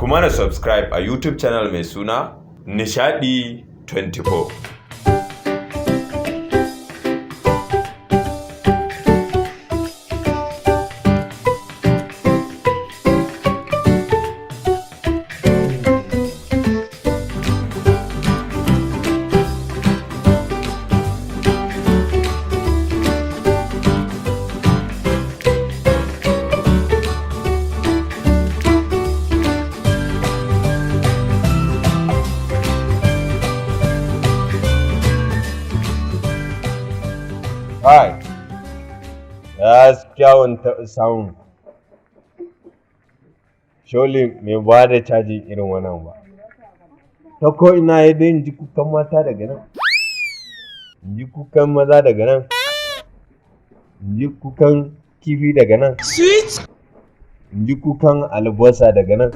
Kuma na subscribe a YouTube channel mai suna Nishadi 24. Kai, gaskiya ban taɓa samun sholi mai ba da caji irin wannan ba. Ta ko ina ya dai in ji kukan mata daga nan, in ji kukan maza daga nan, in ji kukan kifi daga nan, in ji kukan albasa daga nan,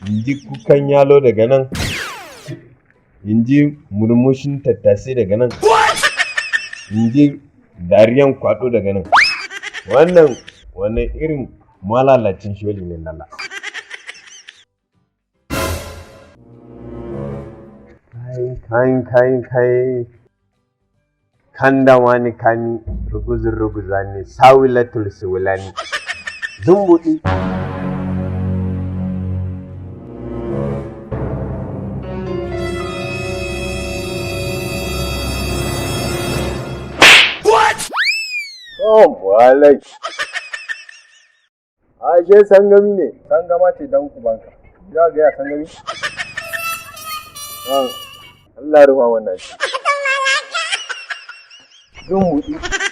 in ji kukan yalo daga nan, in ji murmushin tattasai daga nan. In ji dariyan kwaɗo daga nan. Wannan wani irin malalacin sholi ne lala. Kai, kai, kai, kai. Kanda wani kani, ruguzin ruguzani, sawilatul siwilani. Zumbuɗi. Oh, walai. Ashe sangami ne. Sangama ce dan ubanka. Za ga ya sangami? Ah, Allah rufa wannan shi. Zumbuɗi.